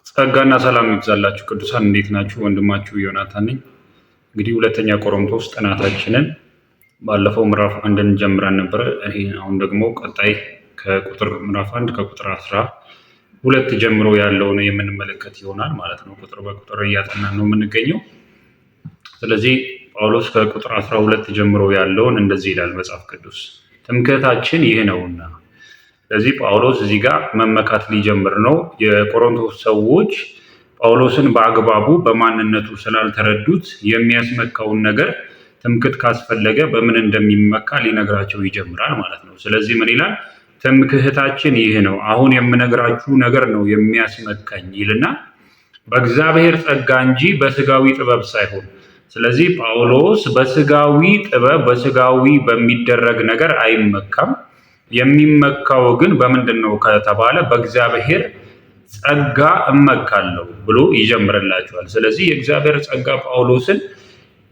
ጸጋና ሰላም ይብዛላችሁ ቅዱሳን፣ እንዴት ናችሁ? ወንድማችሁ ዮናታን ነኝ። እንግዲህ ሁለተኛ ቆሮንቶስ ጥናታችንን ባለፈው ምዕራፍ 1ን ጀምረን ነበረ። ይሄ አሁን ደግሞ ቀጣይ ከቁጥር ምዕራፍ 1 ከቁጥር 12 ጀምሮ ያለውን የምንመለከት ይሆናል ማለት ነው። ቁጥር በቁጥር እያጠናን ነው የምንገኘው። ስለዚህ ጳውሎስ ከቁጥር 12 ጀምሮ ያለውን እንደዚህ ይላል መጽሐፍ ቅዱስ፣ ትምክህታችን ይህ ነውና። ስለዚህ ጳውሎስ እዚህ ጋር መመካት ሊጀምር ነው። የቆሮንቶስ ሰዎች ጳውሎስን በአግባቡ በማንነቱ ስላልተረዱት የሚያስመካውን ነገር ትምክህት ካስፈለገ በምን እንደሚመካ ሊነግራቸው ይጀምራል ማለት ነው። ስለዚህ ምን ይላል? ትምክህታችን ይህ ነው፣ አሁን የምነግራችሁ ነገር ነው የሚያስመካኝ ይልና በእግዚአብሔር ጸጋ እንጂ በስጋዊ ጥበብ ሳይሆን። ስለዚህ ጳውሎስ በስጋዊ ጥበብ በስጋዊ በሚደረግ ነገር አይመካም። የሚመካው ግን በምንድን ነው ከተባለ በእግዚአብሔር ጸጋ እመካለሁ ብሎ ይጀምርላቸዋል። ስለዚህ የእግዚአብሔር ጸጋ ጳውሎስን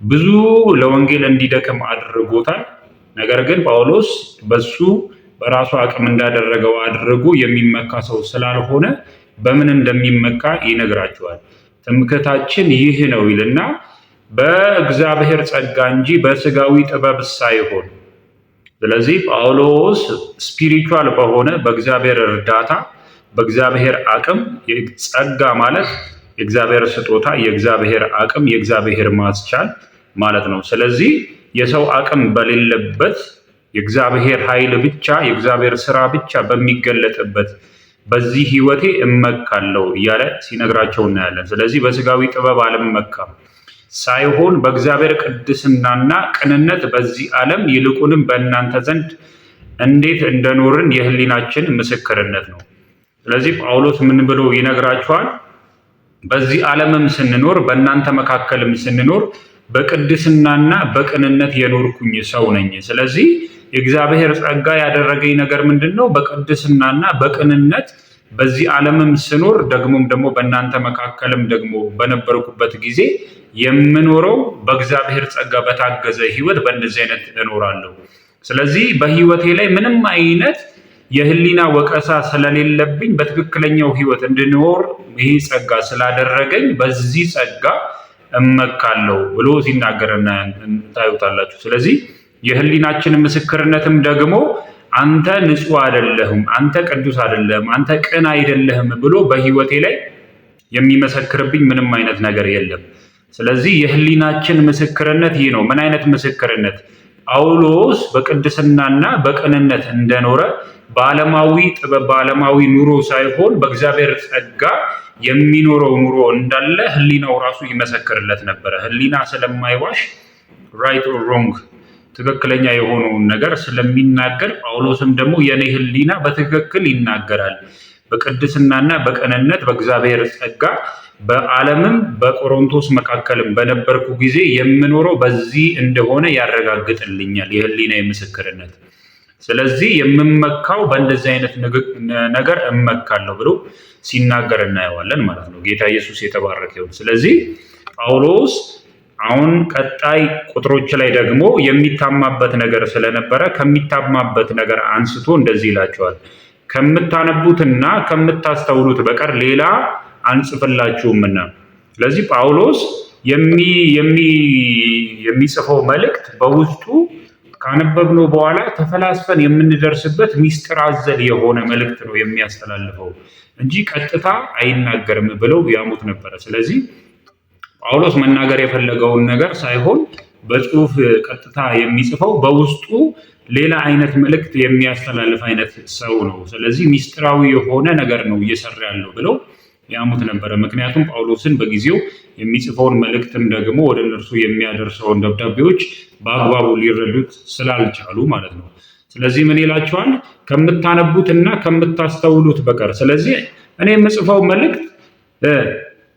ብዙ ለወንጌል እንዲደክም አድርጎታል። ነገር ግን ጳውሎስ በሱ በራሱ አቅም እንዳደረገው አድርጎ የሚመካ ሰው ስላልሆነ በምን እንደሚመካ ይነግራቸዋል። ትምክህታችን ይህ ነው ይልና በእግዚአብሔር ጸጋ እንጂ በስጋዊ ጥበብ ሳይሆን። ስለዚህ ጳውሎስ spiritual በሆነ በእግዚአብሔር እርዳታ በእግዚአብሔር አቅም፣ ጸጋ ማለት የእግዚአብሔር ስጦታ፣ የእግዚአብሔር አቅም፣ የእግዚአብሔር ማስቻል ማለት ነው። ስለዚህ የሰው አቅም በሌለበት የእግዚአብሔር ኃይል ብቻ የእግዚአብሔር ስራ ብቻ በሚገለጥበት በዚህ ህይወቴ እመካለሁ እያለ ሲነግራቸው እናያለን። ስለዚህ በስጋዊ ጥበብ አልመካም ሳይሆን በእግዚአብሔር ቅድስናና ቅንነት በዚህ ዓለም ይልቁንም በእናንተ ዘንድ እንዴት እንደኖርን የህሊናችን ምስክርነት ነው። ስለዚህ ጳውሎስ ምን ብሎ ይነግራቸዋል? በዚህ ዓለምም ስንኖር በእናንተ መካከልም ስንኖር በቅድስናና በቅንነት የኖርኩኝ ሰው ነኝ። ስለዚህ የእግዚአብሔር ጸጋ ያደረገኝ ነገር ምንድን ነው? በቅድስናና በቅንነት በዚህ ዓለምም ስኖር ደግሞም ደግሞ በእናንተ መካከልም ደግሞ በነበርኩበት ጊዜ የምኖረው በእግዚአብሔር ጸጋ በታገዘ ህይወት በእንደዚህ አይነት እኖራለሁ። ስለዚህ በህይወቴ ላይ ምንም አይነት የህሊና ወቀሳ ስለሌለብኝ በትክክለኛው ህይወት እንድኖር ይህ ጸጋ ስላደረገኝ በዚህ ጸጋ እመካለሁ ብሎ ሲናገር ታዩታላችሁ። ስለዚህ የህሊናችን ምስክርነትም ደግሞ አንተ ንጹሕ አይደለህም፣ አንተ ቅዱስ አይደለህም፣ አንተ ቅን አይደለህም ብሎ በህይወቴ ላይ የሚመሰክርብኝ ምንም አይነት ነገር የለም። ስለዚህ የህሊናችን ምስክርነት ይህ ነው። ምን አይነት ምስክርነት? ጳውሎስ በቅድስናና በቅንነት እንደኖረ በዓለማዊ ጥበብ በዓለማዊ ኑሮ ሳይሆን በእግዚአብሔር ጸጋ የሚኖረው ኑሮ እንዳለ ህሊናው ራሱ ይመሰክርለት ነበረ። ህሊና ስለማይዋሽ right or wrong ትክክለኛ የሆነውን ነገር ስለሚናገር ጳውሎስም ደግሞ የኔ ህሊና በትክክል ይናገራል፣ በቅድስናና በቅንነት በእግዚአብሔር ጸጋ በዓለምም በቆሮንቶስ መካከልም በነበርኩ ጊዜ የምኖረው በዚህ እንደሆነ ያረጋግጥልኛል የህሊና ምስክርነት። ስለዚህ የምመካው በእንደዚህ አይነት ነገር እመካለሁ ብሎ ሲናገር እናየዋለን ማለት ነው። ጌታ ኢየሱስ የተባረከ ይሁን። ስለዚህ ጳውሎስ አሁን ቀጣይ ቁጥሮች ላይ ደግሞ የሚታማበት ነገር ስለነበረ ከሚታማበት ነገር አንስቶ እንደዚህ ይላቸዋል። ከምታነቡትና ከምታስተውሉት በቀር ሌላ አንጽፍላችሁምና። ስለዚህ ጳውሎስ የሚጽፈው መልእክት በውስጡ ካነበብነው በኋላ ተፈላስፈን የምንደርስበት ሚስጥር አዘል የሆነ መልእክት ነው የሚያስተላልፈው እንጂ ቀጥታ አይናገርም ብለው ያሙት ነበረ። ስለዚህ ጳውሎስ መናገር የፈለገውን ነገር ሳይሆን በጽሁፍ ቀጥታ የሚጽፈው በውስጡ ሌላ አይነት መልእክት የሚያስተላልፍ አይነት ሰው ነው። ስለዚህ ሚስጥራዊ የሆነ ነገር ነው እየሰራ ያለው ብለው ያሙት ነበረ። ምክንያቱም ጳውሎስን በጊዜው የሚጽፈውን መልእክትም ደግሞ ወደ እነርሱ የሚያደርሰውን ደብዳቤዎች በአግባቡ ሊረዱት ስላልቻሉ ማለት ነው። ስለዚህ ምን ይላቸዋል? ከምታነቡትና ከምታስተውሉት በቀር። ስለዚህ እኔ የምጽፈው መልእክት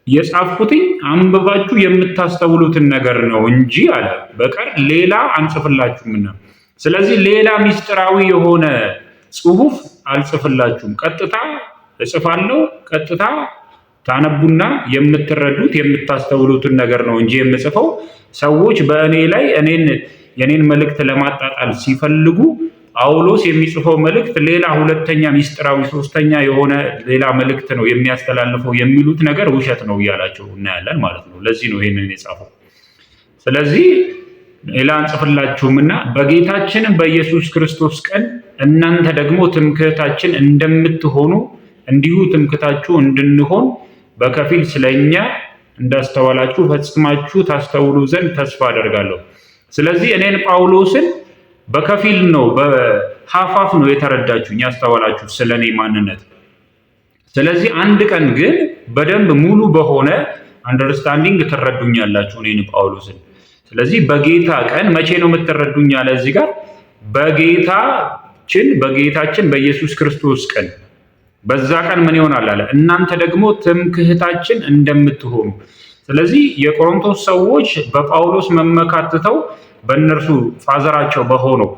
የጻፍኩትኝ አንብባችሁ የምታስተውሉትን ነገር ነው እንጂ አለ በቀር ሌላ አንጽፍላችሁምና። ስለዚህ ሌላ ሚስጥራዊ የሆነ ጽሁፍ አልጽፍላችሁም። ቀጥታ እጽፋለሁ፣ ቀጥታ ታነቡና የምትረዱት የምታስተውሉትን ነገር ነው እንጂ የምጽፈው ሰዎች በእኔ ላይ እኔን የኔን መልእክት ለማጣጣል ሲፈልጉ ጳውሎስ የሚጽፈው መልእክት ሌላ ሁለተኛ ሚስጥራዊ ሶስተኛ የሆነ ሌላ መልእክት ነው የሚያስተላልፈው የሚሉት ነገር ውሸት ነው እያላቸው እናያለን ማለት ነው። ለዚህ ነው ይህንን የጻፈው። ስለዚህ ሌላ አንጽፍላችሁምና በጌታችንም በኢየሱስ ክርስቶስ ቀን እናንተ ደግሞ ትምክህታችን እንደምትሆኑ እንዲሁ ትምክህታችሁ እንድንሆን በከፊል ስለኛ እንዳስተዋላችሁ ፈጽማችሁ ታስተውሉ ዘንድ ተስፋ አደርጋለሁ። ስለዚህ እኔን ጳውሎስን በከፊል ነው በሀፋፍ ነው የተረዳችሁኝ ያስተዋላችሁ ስለኔ ማንነት። ስለዚህ አንድ ቀን ግን በደንብ ሙሉ በሆነ understanding ትረዱኛላችሁ እኔን ጳውሎስን። ስለዚህ በጌታ ቀን መቼ ነው የምትረዱኝ አለ እዚህ ጋር በጌታችን በኢየሱስ ክርስቶስ ቀን በዛ ቀን ምን ይሆናል አለ እናንተ ደግሞ ትምክህታችን እንደምትሆኑ። ስለዚህ የቆሮንቶስ ሰዎች በጳውሎስ መመካት ትተው በእነርሱ father ኣቸው በሆነው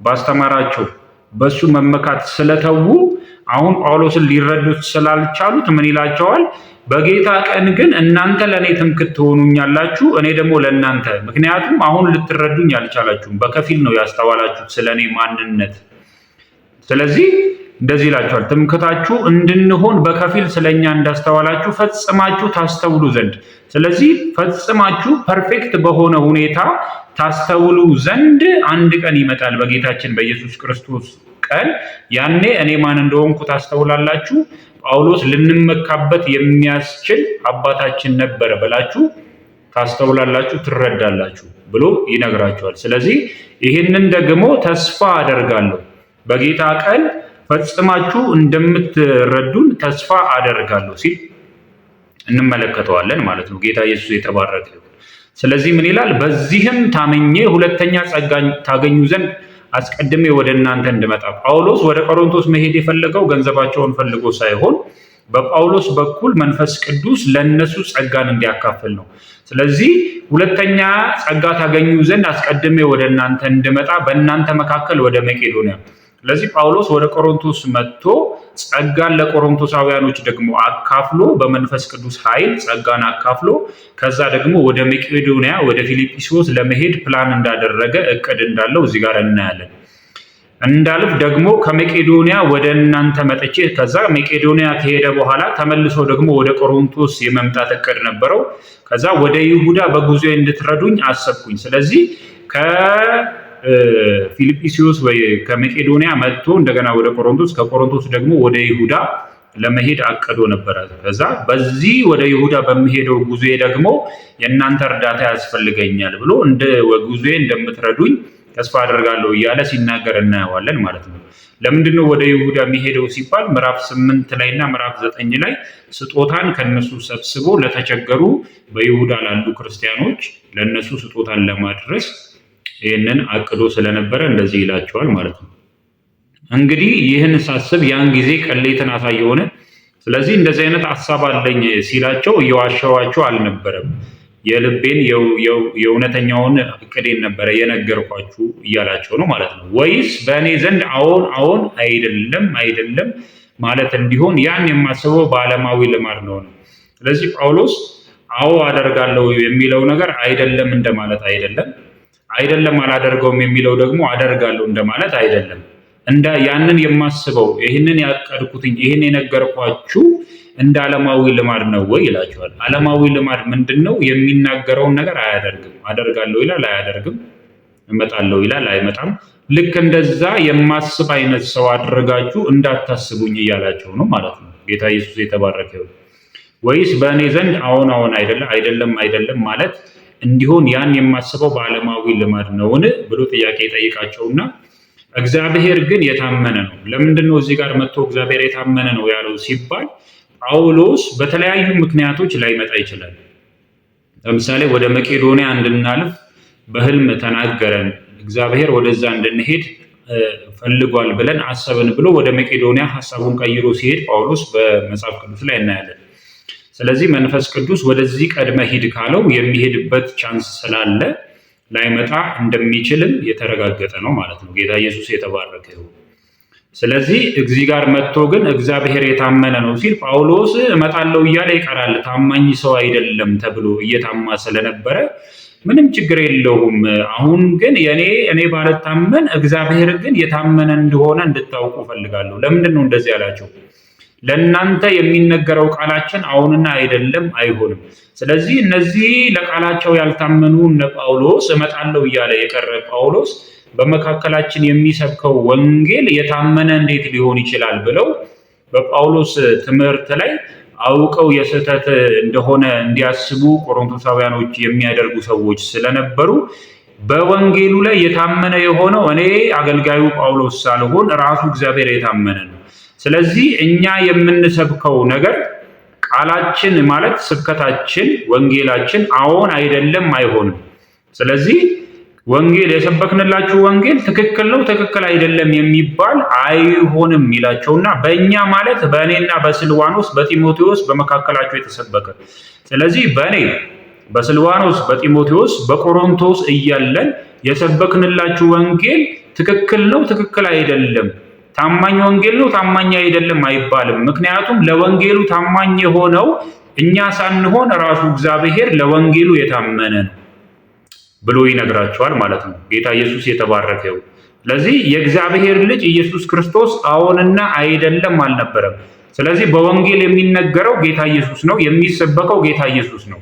ባስተማራቸው በሱ መመካት ስለተዉ አሁን ጳውሎስን ሊረዱት ስላልቻሉት ምን ይላቸዋል? በጌታ ቀን ግን እናንተ ለእኔ ትምክህት ትሆኑኛላችሁ፣ እኔ ደግሞ ለእናንተ። ምክንያቱም አሁን ልትረዱኝ አልቻላችሁም፣ በከፊል ነው ያስተዋላችሁት ስለ እኔ ማንነት። ስለዚህ እንደዚህ ይላቸዋል፣ ትምክህታችሁ እንድንሆን በከፊል ስለኛ እንዳስተዋላችሁ ፈጽማችሁ ታስተውሉ ዘንድ። ስለዚህ ፈጽማችሁ perfect በሆነ ሁኔታ ታስተውሉ ዘንድ አንድ ቀን ይመጣል፣ በጌታችን በኢየሱስ ክርስቶስ ቀን። ያኔ እኔ ማን እንደሆንኩ ታስተውላላችሁ። ጳውሎስ ልንመካበት የሚያስችል አባታችን ነበረ ብላችሁ ታስተውላላችሁ፣ ትረዳላችሁ ብሎ ይነግራቸዋል። ስለዚህ ይህንን ደግሞ ተስፋ አደርጋለሁ በጌታ ቀን ፈጽማችሁ እንደምትረዱን ተስፋ አደርጋለሁ ሲል እንመለከተዋለን ማለት ነው። ጌታ ኢየሱስ የተባረከ ይሁን። ስለዚህ ምን ይላል? በዚህም ታምኜ ሁለተኛ ጸጋ ታገኙ ዘንድ አስቀድሜ ወደ እናንተ እንድመጣ። ጳውሎስ ወደ ቆሮንቶስ መሄድ የፈለገው ገንዘባቸውን ፈልጎ ሳይሆን በጳውሎስ በኩል መንፈስ ቅዱስ ለነሱ ጸጋን እንዲያካፍል ነው። ስለዚህ ሁለተኛ ጸጋ ታገኙ ዘንድ አስቀድሜ ወደ እናንተ እንድመጣ በእናንተ መካከል ወደ መቄዶንያ። ስለዚህ ጳውሎስ ወደ ቆሮንቶስ መጥቶ ጸጋን ለቆሮንቶሳውያኖች ደግሞ አካፍሎ በመንፈስ ቅዱስ ኃይል ጸጋን አካፍሎ ከዛ ደግሞ ወደ መቄዶንያ ወደ ፊልጵስዩስ ለመሄድ ፕላን እንዳደረገ እቅድ እንዳለው እዚህ ጋር እናያለን። እንዳልፍ ደግሞ ከመቄዶንያ ወደ እናንተ መጥቼ ከዛ መቄዶንያ ከሄደ በኋላ ተመልሶ ደግሞ ወደ ቆሮንቶስ የመምጣት እቅድ ነበረው። ከዛ ወደ ይሁዳ በጉዞ እንድትረዱኝ አሰብኩኝ። ስለዚህ ከፊልጵስዩስ ወይ ከመቄዶንያ መጥቶ እንደገና ወደ ቆሮንቶስ ከቆሮንቶስ ደግሞ ወደ ይሁዳ ለመሄድ አቅዶ ነበረ። ከዛ በዚህ ወደ ይሁዳ በሚሄደው ጉዞዬ ደግሞ የእናንተ እርዳታ ያስፈልገኛል ብሎ እንደ ጉዞዬ እንደምትረዱኝ ተስፋ አደርጋለሁ እያለ ሲናገር እናየዋለን ማለት ነው። ለምንድን ነው ወደ ይሁዳ የሚሄደው ሲባል ምዕራፍ 8 ላይ እና ምዕራፍ 9 ላይ ስጦታን ከነሱ ሰብስቦ ለተቸገሩ በይሁዳ ላሉ ክርስቲያኖች ለነሱ ስጦታን ለማድረስ ይህንን አቅዶ ስለነበረ እንደዚህ ይላቸዋል ማለት ነው። እንግዲህ ይህን ሳስብ ያን ጊዜ ቅሌትን አሳየውን። ስለዚህ እንደዚህ አይነት ሀሳብ አለኝ ሲላቸው እየዋሸዋቸው አልነበረም። የልቤን የእውነተኛውን እቅዴን ነበረ የነገርኳችሁ እያላቸው ነው ማለት ነው። ወይስ በእኔ ዘንድ አዎን አዎን አይደለም አይደለም ማለት እንዲሆን ያን የማስበው በዓለማዊ ልማድ ነው ነው። ስለዚህ ጳውሎስ አዎ አደርጋለሁ የሚለው ነገር አይደለም እንደማለት አይደለም፣ አይደለም አላደርገውም የሚለው ደግሞ አደርጋለሁ እንደማለት አይደለም። እንደ ያንን የማስበው ይህንን ያቀድኩትኝ ይህን የነገርኳችሁ እንደ ዓለማዊ ልማድ ነው ወይ ይላቸዋል። ዓለማዊ ልማድ ምንድን ነው? የሚናገረውን ነገር አያደርግም። አደርጋለሁ ይላል፣ አያደርግም። እመጣለሁ ይላል፣ አይመጣም። ልክ እንደዛ የማስብ አይነት ሰው አድርጋችሁ እንዳታስቡኝ እያላቸው ነው ማለት ነው። ጌታ ኢየሱስ የተባረከ ይሁን። ወይስ በእኔ ዘንድ አዎን አዎን አይደለም አይደለም አይደለም ማለት እንዲሆን ያን የማስበው በዓለማዊ ልማድ ነውን ብሎ ጥያቄ ይጠይቃቸውና እግዚአብሔር ግን የታመነ ነው። ለምንድን ነው እዚህ ጋር መጥቶ እግዚአብሔር የታመነ ነው ያለው ሲባል ጳውሎስ በተለያዩ ምክንያቶች ላይመጣ ይችላል። ለምሳሌ ወደ መቄዶንያ እንድናልፍ በህልም ተናገረን፣ እግዚአብሔር ወደዛ እንድንሄድ ፈልጓል ብለን አሰብን ብሎ ወደ መቄዶንያ ሀሳቡን ቀይሮ ሲሄድ ጳውሎስ በመጽሐፍ ቅዱስ ላይ እናያለን። ስለዚህ መንፈስ ቅዱስ ወደዚህ ቀድመ ሂድ ካለው የሚሄድበት chance ስላለ ላይመጣ እንደሚችልም የተረጋገጠ ነው ማለት ነው። ጌታ ኢየሱስ የተባረከ ይሁን። ስለዚህ እዚህ ጋር መጥቶ ግን እግዚአብሔር የታመነ ነው ሲል ጳውሎስ እመጣለሁ እያለ ይቀራል፣ ታማኝ ሰው አይደለም ተብሎ እየታማ ስለነበረ ምንም ችግር የለውም። አሁን ግን እኔ ባልታመን እግዚአብሔር ግን የታመነ እንደሆነ እንድታውቁ እፈልጋለሁ። ለምንድን ነው እንደዚህ ያላቸው? ለእናንተ የሚነገረው ቃላችን አዎንና አይደለም አይሆንም። ስለዚህ እነዚህ ለቃላቸው ያልታመኑ እነ ጳውሎስ እመጣለሁ እያለ የቀረ ጳውሎስ በመካከላችን የሚሰብከው ወንጌል የታመነ እንዴት ሊሆን ይችላል ብለው በጳውሎስ ትምህርት ላይ አውቀው የስህተት እንደሆነ እንዲያስቡ ቆሮንቶሳውያኖች የሚያደርጉ ሰዎች ስለነበሩ በወንጌሉ ላይ የታመነ የሆነው እኔ አገልጋዩ ጳውሎስ ሳልሆን ራሱ እግዚአብሔር የታመነ ነው። ስለዚህ እኛ የምንሰብከው ነገር ቃላችን ማለት ስብከታችን፣ ወንጌላችን አዎን አይደለም አይሆንም። ስለዚህ ወንጌል የሰበክንላችሁ ወንጌል ትክክል ነው፣ ትክክል አይደለም የሚባል አይሆንም ይላቸውና በእኛ ማለት በእኔና በስልዋኖስ በጢሞቴዎስ በመካከላቸው የተሰበከ። ስለዚህ በእኔ በስልዋኖስ በጢሞቴዎስ በቆሮንቶስ እያለን የሰበክንላችሁ ወንጌል ትክክል ነው፣ ትክክል አይደለም፣ ታማኝ ወንጌል ነው፣ ታማኝ አይደለም አይባልም። ምክንያቱም ለወንጌሉ ታማኝ የሆነው እኛ ሳንሆን ራሱ እግዚአብሔር ለወንጌሉ የታመነ ነው ብሎ ይነግራቸዋል ማለት ነው። ጌታ ኢየሱስ የተባረከ ይሁን። ስለዚህ የእግዚአብሔር ልጅ ኢየሱስ ክርስቶስ አዎንና አይደለም አልነበረም። ስለዚህ በወንጌል የሚነገረው ጌታ ኢየሱስ ነው፣ የሚሰበከው ጌታ ኢየሱስ ነው።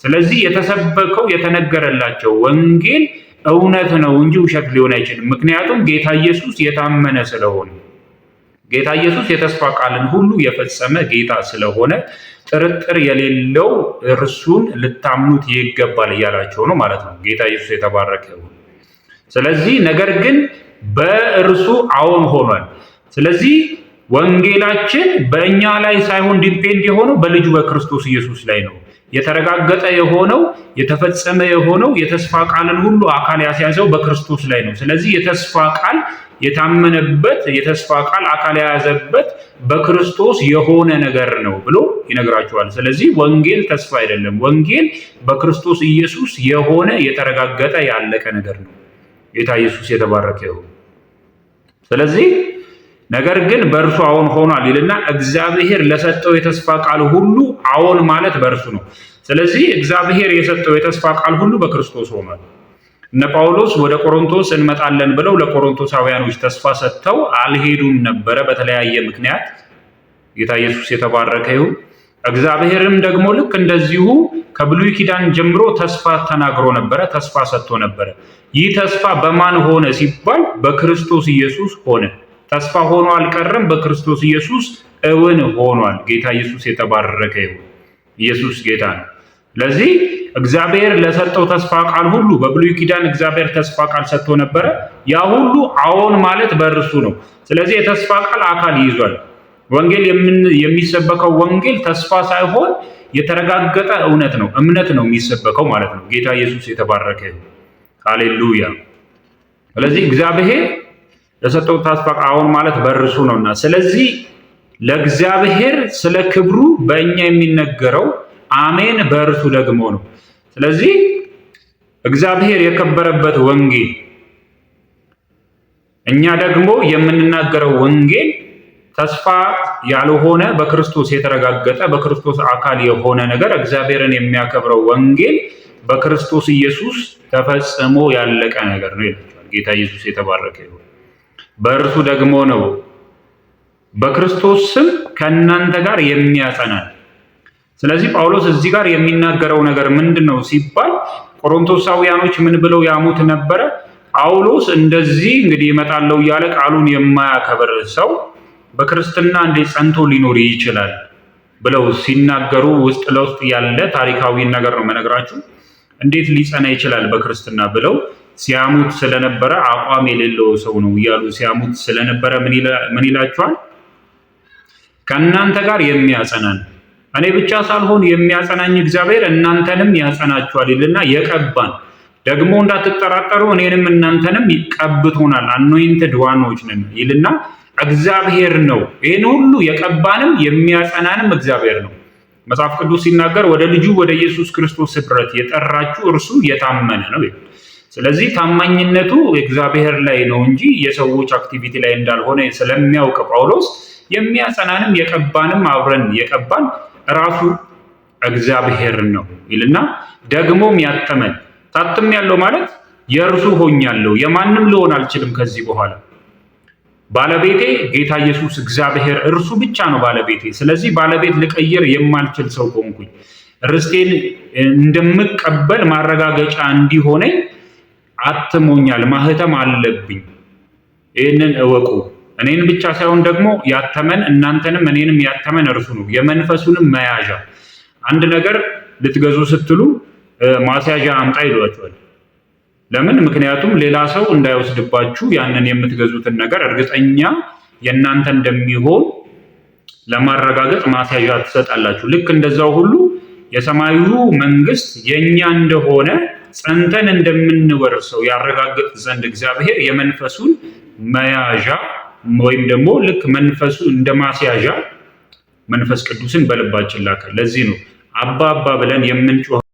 ስለዚህ የተሰበከው የተነገረላቸው ወንጌል እውነት ነው እንጂ ውሸት ሊሆን አይችልም። ምክንያቱም ጌታ ኢየሱስ የታመነ ስለሆነ፣ ጌታ ኢየሱስ የተስፋ ቃልን ሁሉ የፈጸመ ጌታ ስለሆነ ጥርጥር የሌለው እርሱን ልታምኑት ይገባል እያላቸው ነው ማለት ነው። ጌታ ኢየሱስ የተባረከ ይሁን። ስለዚህ ነገር ግን በእርሱ አዎን ሆኗል። ስለዚህ ወንጌላችን በእኛ ላይ ሳይሆን depend የሆነው በልጁ በክርስቶስ ኢየሱስ ላይ ነው። የተረጋገጠ የሆነው፣ የተፈጸመ የሆነው፣ የተስፋ ቃልን ሁሉ አካል ያስያዘው በክርስቶስ ላይ ነው። ስለዚህ የተስፋ ቃል የታመነበት፣ የተስፋ ቃል አካል የያዘበት በክርስቶስ የሆነ ነገር ነው ብሎ ይነግራቸዋል። ስለዚህ ወንጌል ተስፋ አይደለም። ወንጌል በክርስቶስ ኢየሱስ የሆነ፣ የተረጋገጠ፣ ያለቀ ነገር ነው። ጌታ ኢየሱስ የተባረከ ይሁን። ስለዚህ ነገር ግን በእርሱ አዎን ሆኗል ይልና እግዚአብሔር ለሰጠው የተስፋ ቃል ሁሉ አዎን ማለት በእርሱ ነው። ስለዚህ እግዚአብሔር የሰጠው የተስፋ ቃል ሁሉ በክርስቶስ ሆኗል። እነ ጳውሎስ ወደ ቆሮንቶስ እንመጣለን ብለው ለቆሮንቶሳውያኖች ተስፋ ሰጥተው አልሄዱም ነበረ በተለያየ ምክንያት። ጌታ ኢየሱስ የተባረከ ይሁን። እግዚአብሔርም ደግሞ ልክ እንደዚሁ ከብሉይ ኪዳን ጀምሮ ተስፋ ተናግሮ ነበረ፣ ተስፋ ሰጥቶ ነበረ። ይህ ተስፋ በማን ሆነ ሲባል በክርስቶስ ኢየሱስ ሆነ። ተስፋ ሆኖ አልቀረም፣ በክርስቶስ ኢየሱስ እውን ሆኗል። ጌታ ኢየሱስ የተባረከ ይሁን። ኢየሱስ ጌታ ነው። ስለዚህ እግዚአብሔር ለሰጠው ተስፋ ቃል ሁሉ በብሉይ ኪዳን እግዚአብሔር ተስፋ ቃል ሰጥቶ ነበረ። ያ ሁሉ አዎን ማለት በእርሱ ነው። ስለዚህ የተስፋ ቃል አካል ይዟል። ወንጌል የሚሰበከው ወንጌል ተስፋ ሳይሆን የተረጋገጠ እውነት ነው፣ እምነት ነው የሚሰበከው ማለት ነው። ጌታ ኢየሱስ የተባረከ ይሁን። ሃሌሉያ። ስለዚህ እግዚአብሔር ለሰጠው ተስፋ አዎን ማለት በእርሱ ነውና፣ ስለዚህ ለእግዚአብሔር ስለ ክብሩ በእኛ የሚነገረው አሜን በእርሱ ደግሞ ነው። ስለዚህ እግዚአብሔር የከበረበት ወንጌል፣ እኛ ደግሞ የምንናገረው ወንጌል ተስፋ ያልሆነ፣ በክርስቶስ የተረጋገጠ፣ በክርስቶስ አካል የሆነ ነገር፣ እግዚአብሔርን የሚያከብረው ወንጌል በክርስቶስ ኢየሱስ ተፈጽሞ ያለቀ ነገር ነው ይላቸዋል። ጌታ ኢየሱስ የተባረከ ይሁን። በእርሱ ደግሞ ነው በክርስቶስ ስም ከእናንተ ጋር የሚያጸናን። ስለዚህ ጳውሎስ እዚህ ጋር የሚናገረው ነገር ምንድን ነው ሲባል ቆሮንቶሳውያኖች ምን ብለው ያሙት ነበረ? ጳውሎስ እንደዚህ እንግዲህ እመጣለሁ እያለ ቃሉን የማያከብር ሰው በክርስትና እንዴት ጸንቶ ሊኖር ይችላል ብለው ሲናገሩ ውስጥ ለውስጥ ያለ ታሪካዊ ነገር ነው መነግራችሁ። እንዴት ሊጸና ይችላል በክርስትና ብለው ሲያሙት ስለነበረ፣ አቋም የሌለው ሰው ነው እያሉ ሲያሙት ስለነበረ ምን ይላቸዋል? ከእናንተ ጋር የሚያጸናን እኔ ብቻ ሳልሆን የሚያጸናኝ እግዚአብሔር እናንተንም ያጸናችኋል ይልና የቀባን ደግሞ እንዳትጠራጠሩ እኔንም እናንተንም ቀብቶናል፣ anointed one ኦች ነን ይልና እግዚአብሔር ነው ይህን ሁሉ የቀባንም የሚያጸናንም እግዚአብሔር ነው። መጽሐፍ ቅዱስ ሲናገር ወደ ልጁ ወደ ኢየሱስ ክርስቶስ ኅብረት የጠራችሁ እርሱ የታመነ ነው ይላል። ስለዚህ ታማኝነቱ እግዚአብሔር ላይ ነው እንጂ የሰዎች activity ላይ እንዳልሆነ ስለሚያውቅ ጳውሎስ የሚያጸናንም የቀባንም አብረን የቀባን ራሱ እግዚአብሔር ነው ይልና ደግሞም ያተመን ታትሜያለሁ ማለት የእርሱ ሆኛለሁ፣ የማንም ልሆን አልችልም ከዚህ በኋላ። ባለቤቴ ጌታ ኢየሱስ እግዚአብሔር እርሱ ብቻ ነው ባለቤቴ። ስለዚህ ባለቤት ልቀይር የማልችል ሰው ሆንኩኝ። ርስቴን እንደምቀበል ማረጋገጫ እንዲሆነኝ አትሞኛል፣ ማህተም አለብኝ። ይህንን እወቁ። እኔን ብቻ ሳይሆን ደግሞ ያተመን እናንተንም እኔንም ያተመን እርሱ ነው። የመንፈሱንም መያዣ አንድ ነገር ልትገዙ ስትሉ ማስያዣ አምጣ ይሏቸዋል። ለምን? ምክንያቱም ሌላ ሰው እንዳይወስድባችሁ ያንን የምትገዙትን ነገር እርግጠኛ የእናንተ እንደሚሆን ለማረጋገጥ ማስያዣ ትሰጣላችሁ። ልክ እንደዛው ሁሉ የሰማዩ መንግስት የኛ እንደሆነ ጸንተን እንደምንወርሰው ያረጋግጥ ዘንድ እግዚአብሔር የመንፈሱን መያዣ ወይም ደግሞ ልክ መንፈሱ እንደ ማስያዣ መንፈስ ቅዱስን በልባችን ላከ። ለዚህ ነው አባ አባ ብለን የምንጮኸው።